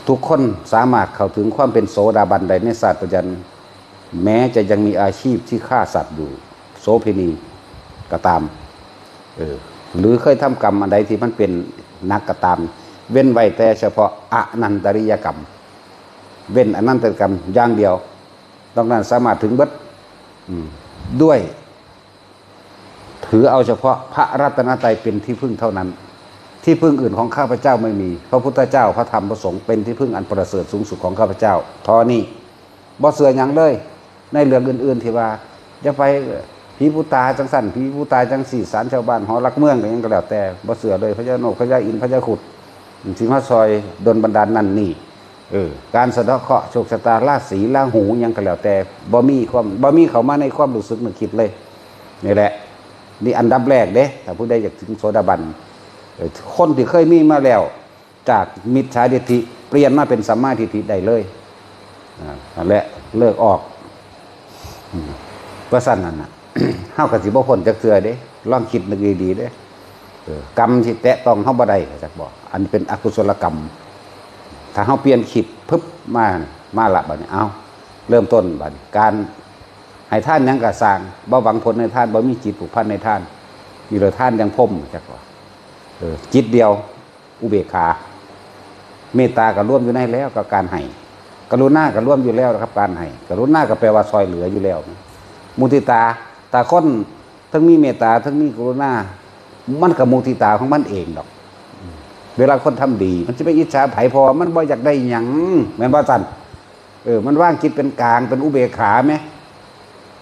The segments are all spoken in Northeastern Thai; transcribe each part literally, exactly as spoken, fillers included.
ทุกคนสามารถเข้าถึงความเป็นโสดาบันได้ในชาติปัจจุบัน แม้จะยังมีอาชีพที่ฆ่าสัตว์อยู่ โสเภณีก็ตาม เออ หรือเคยทำกรรมอันใดที่มันเป็นหนักก็ตาม เว้นไว้แต่เฉพาะอนันตริยกรรม เว้นอนันตริยกรรมอย่างเดียว นอกนั้นสามารถถึงเบิด อืม ด้วย ถือเอาเฉพาะพระรัตนตรัยเป็นที่พึ่งเท่านั้น ที่พึ่งอื่นของข้าพเจ้าไม่มี พระพุทธเจ้า พระธรรม พระสงฆ์เป็นที่พึ่งอันประเสริฐสูงสุดของข้าพเจ้า เท่านี้ บ่เชื่อหยังเลย ในเรื่องอื่นๆที่ว่า อย่าไปผีผู้ตาจังซั่น ผีผู้ตาจังซี่ ศาลชาวบ้าน หอหลักเมือง อิหยังก็แล้วแต่ บ่เชื่อเลย พญาโนก พญาอินทร์ พญาครุฑ สิมาซอยดลบันดาลนั่นนี่ เออ การสะเดาะเคราะห์โชคชะตา ราศี ราหู หยังก็แล้วแต่ บ่มีความ บ่มีเข้ามาในความรู้สึกนึกคิดเลย นี่แหละ นี่อันดับแรกเด้ ถ้าผู้ใดอยากถึงโสดาบัน เออ คนที่เคยมีมาแล้ว จากมิจฉาทิฏฐิ เปลี่ยนมาเป็นสัมมาทิฏฐิได้เลย อ่า นั่นแหละ เลิกออก อืม เพราะฉะนั้นน่ะ เฮาก็สิบ่พ้นจักเทื่อเด้ ลองคิดนึกดีๆเด้ เออ กรรมที่แตะต้องเฮาบ่ได้ จักบ่ อันเป็นอกุศลกรรม ถ้าเฮาเปลี่ยนคิด ปึ๊บ มา มาละบัดนี้ เอา เริ่มต้นบัดนี้ การให้ทานหยังก็ซ่าง บ่หวังผลในทาน บ่มีจิตผูกพันในทาน นี่แหละทานอย่างพรหม จักบ่ เออ จิตเดียว อุเบกขา เมตตาก็รวมอยู่ในแล้วกับการให้ กรุณาก็รวมอยู่แล้วกับการให้ กรุณาก็แปลว่าซอยเหลืออยู่แล้ว มุทิตา ถ้าคนทั้งมีเมตตาทั้งมีกรุณา มันก็มุทิตาของมันเองดอก เวลาคนทำดี มันสิไปอิจฉาไผ เพราะว่ามันบ่อยากได้หยัง แม่นบ่ซั่น เออ มันวางจิตเป็นกลาง เป็นอุเบกขาแหม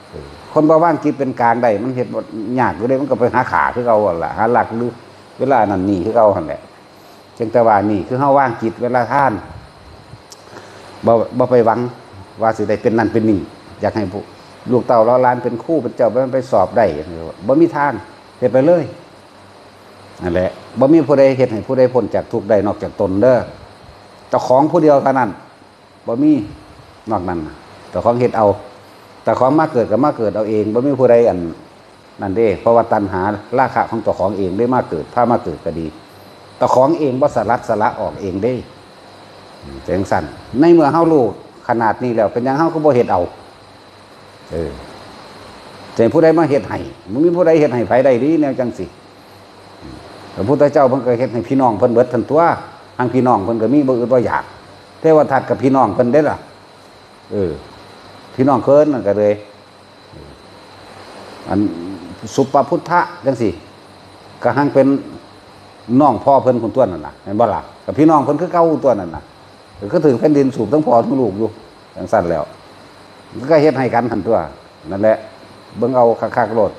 เออ คนบ่วางจิตเป็นกลางได้ มันเฮ็ดบ่ยากอยู่เด้ มันก็ไปหาฆ่าคือเก่าหั่นล่ะ หาลักหรือเวลานั่นนี่คือเก่าหั่นแหละ เพียงแต่ว่านี่คือเฮาวางจิตเวลาทาน บ่ บ่ไปหวังว่าสิได้เป็นนั่นเป็นนี่ อยากให้ผู้ ลูกเต้าเหล่าหลานเป็นครูเป็นเจ้า ไป ไปสอบได้ บ่มีทาง เฮ็ดไปเลย นั่นแหละ บ่มีผู้ใดเฮ็ดให้ผู้ใดพ้นจากทุกข์ได้นอกจากตนเด้อ เจ้าของผู้เดียวเท่านั้น บ่มีนอกนั้นน่ะ เจ้าของเฮ็ดเอา เจ้าของมาเกิดก็มาเกิดเอาเอง บ่มีผู้ใดอันนั่นเด้ เพราะว่าตัณหาราคะของเจ้าของเองได้มาเกิด พามาเกิดก็ดี เจ้าของเองบ่สลัดสละออกเองเด้ อืม จังซั่น ในเมื่อเฮารู้ขนาดนี้แล้ว เป็นหยังเฮาก็บ่เฮ็ดเอา เออ แต่ผู้ใดมาเฮ็ดให้ บ่มีผู้ใดเฮ็ดให้ไผได้ดีแนวจังซี่ พระพุทธเจ้าเพิ่นก็เฮ็ดให้พี่น้องเพิ่นเบิดทันตัว ทางพี่น้องเพิ่นก็มีบ่อึดบ่อยาก เทวทัตกับพี่น้องเพิ่นเด้ล่ะ เออ พี่น้องเพิ่นนั่นก็เลย อันสุปพุทธะจังซี่ ก็หังเป็นน้องพ่อเพิ่นคนตัวนั่นน่ะ แม่นบ่ล่ะ กับพี่น้องเพิ่นคือเก่าตัวนั่นน่ะ ก็คือถือแผ่นดินสูบทั้งพ่อทั้งลูกอยู่ จังซั่นแล้ว ก็เฮ็ดให้กันหั่นตัว นั่นแหละ เบิ่งเอาคักๆโลด